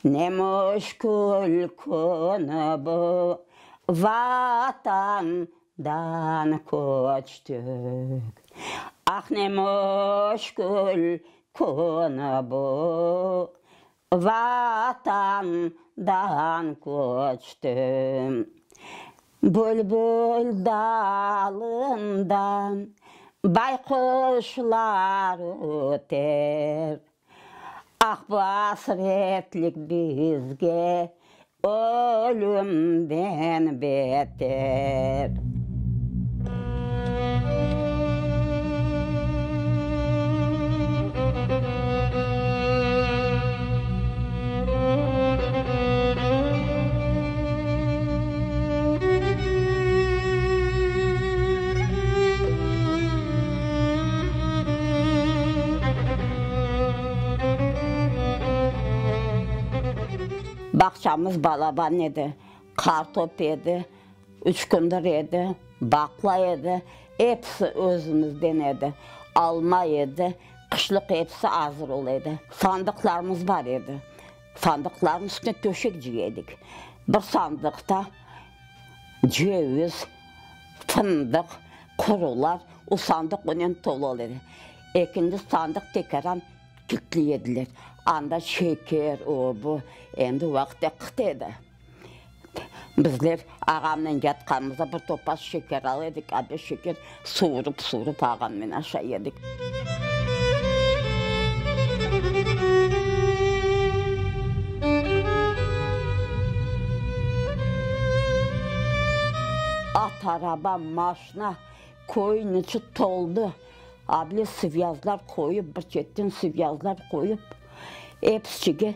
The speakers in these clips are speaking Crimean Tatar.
Ne müşkül künü bu, Vatandan köçtik. Ah, ne müşkül künü bu, Vatandan köçtim. Bülbül dalından bayquşlar öter, Ah, bu asretlik bizge ölümden beter. Bağçamız balaban edi, qartop edi, üçkündir edi, baqla edi, episi özümizden edi, alma edi, qışlıq episi azır ola edi. Sandıqlarımız bar edi, sandıqlarnıñ üstüne töşek cıya edik. Bir sandıqta ceviz, fındıq, qurular, o sandıq onen tolu ola edi. Ekinci sandıq tekaran kilitli ediler, anda şeker, o, bu, endi o vaqıtta qıt edi. Bizler ağamnen yatqanımızda bir topaç şeker ala edik, abe şeker suvurıp-suvurıp ağamnen aşay edik. At araba, maşna köyniñ içi toldı. Able sıvyazlar qoyıp, bir çetten sıvyazlar qoyıp, epsicige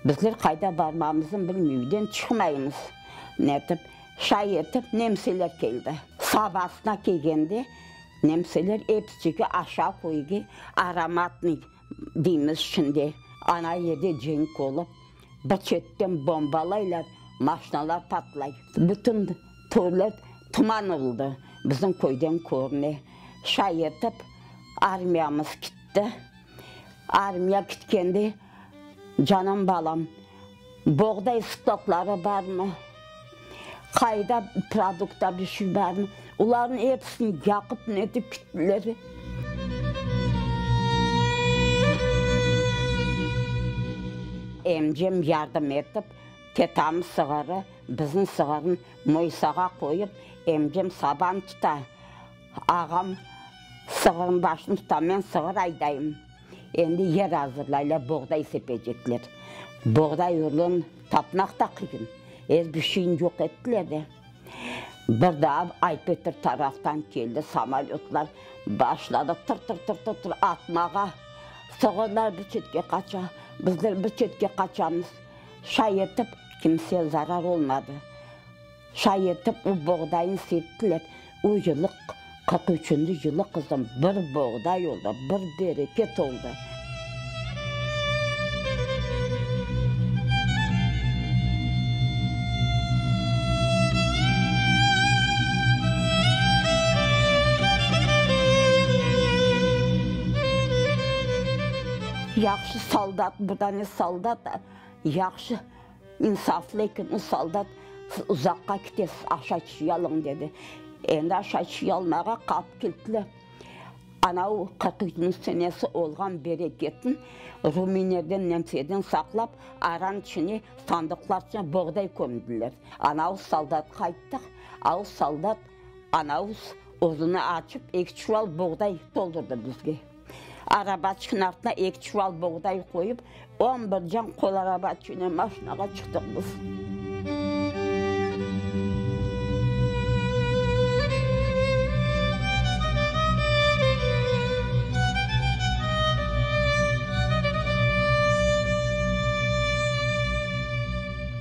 bizler qayda barmamıznı bilmey, üyden çıqmaymız. Netip, şay etip, nemseler keldi. Sabasına kelgende, nemseler epsicige aşağı köyge, Aromatnıy deymiz şimdi, ana yerde cenk olıp, bir çetten bombalaylar, maşnalar patlay. Bütün köyler tuman oldı, bizim köyden körüne. Şay etip, armiyamız kitti. Armiya kitkende, canım balam, boğday stokları barmı, qayda produkta bir şey barmı, olarnıñ episini yaqıp netip kittiler. Emcem yardım etip, tetam sığırı, bizim sığırnı moysağa qoyıp, emcem saban tuta. Ağam sığırnıñ başını tuta, men sığır aydayım. Endi yer azırlaylar, boğday sepecekler. Boğday urluğını tapmaq da qıyın. Er bir şeyni yoq ettiler de. Bir daa Ay-Petr taraftan keldi samolötlar, başladı tır-tır-tır-tır-tır atmağa. Sığırlar bir çetke qaça, bizler bir çetke qaçamız. Şay etip, kimseye zarar olmadı. Şay etip, o boğdayını septiler. O yılı, 43 üçünci yılı, qızım, bir boğday oldı, bir bereket oldı. Yahşı soldat, bir dane soldat, yahşı. İnsaflı eken o soldat, siz uzaqqa ketesiz, aşayt alıñ, dedi. Endi aşayt almağa qapı kilitli. Ana o 43 senesi olğan bereketni ruminerden, nemseden saqlap, aran içine, sandıqlar içine boğday kömdiler. Ana o soldatqa ayttıq, a o soldat ana o özüni açıp eki çuval boğday toldurdı bizge. Arabaçıqnıñ artına eki çuval boğday qoyıp, on bir can qol arabaçıqnen maşinağa çıqtıq biz.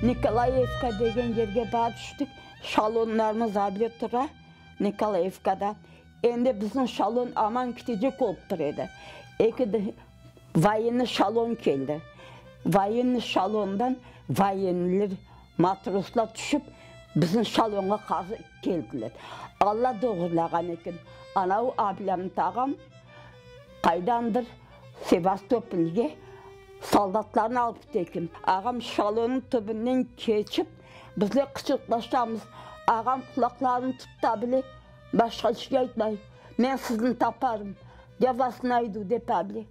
Nikolayevka degen yerge barıp tüştik, şalonlarımız able tura Nikolayevkada. Endi bizim şalon aman kitecek olıp tur edi. Eki voyennıy şalon keldi. Voyennıy şalondan voyennıler, matroslar tüşip, bizim şalonğa qarşı keldiler. Alla doğurlağan eken, anavı Ablâmit ağam qaydandır Sevastopolge. Soldatlarnı alıp kete eken. Ağam şalonıñ tübünden keçip, bizler qıçırıqlaşamız. Ağam qulaqlarını tuta bile, başqa iç şey aytmay. Men sizni taparım, ya vas naydu, dep bile.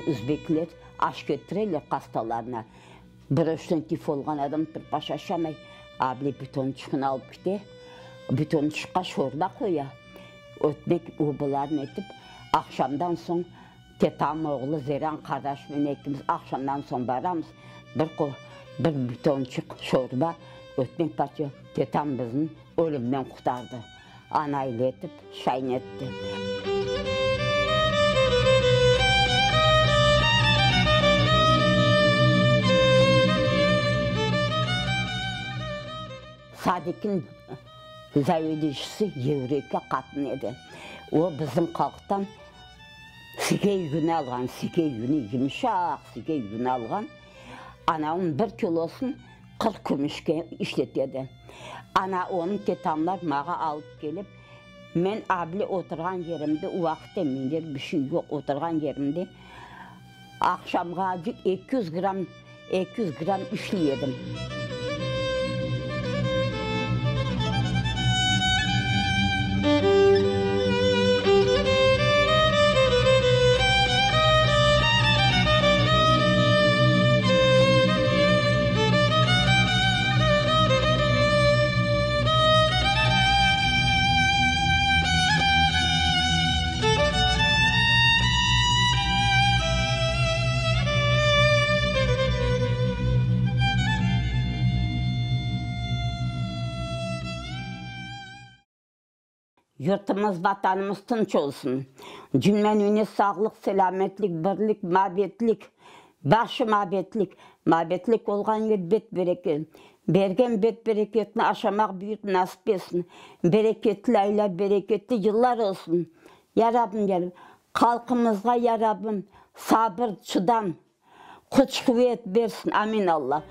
Özbekler aş ketireler hastalarına. Bırıştan tif olğan adam turıp aş aşamay. Able bitonçıqnı alıp kete, bitonçıqqa şorba qoya. Ötmek obularını etip, aqşamdan soñ tetam oğlu Zeran qardaşımnen ekimiz aqşamdan soñ baramız, bir bir bitonçıq şorba, ötmek parça tetam bizni ölümden qurtardı. Ana ile etip şayn etti. Sadiqniñ zavedüyücisi yevreyka qatın edi. O, bizim halqtan sigey yünü alğan, sigey yünü, yımşaq sigey yünü alğan. Anavnıñ bir kilosın 40 kümüşke işletedi. Ana, onı tetamlar mağa alıp kelip, men able oturğan yerimde, o vaqıtta minder bir şey yoq, oturğan yerimde aqşamğa acıq 200 gramm, 200 gramm işley edim. Yurtumız, Vatanımız tınç olsun. Cümlenüne sağlıq, selâmetlik, birlik, mabetlik, başı mabetlik, mabetlik olğan yer bet-bereket. Bergen bet-bereketni aşamaq büyük nasip etsin. Bereketli aylar, bereketli yıllar olsun. Ya Rabbim, ya Rabbim, halqımızğa, ya Rabbim, sabır, çıdam, küç-quvet bersin. Amin, Allah.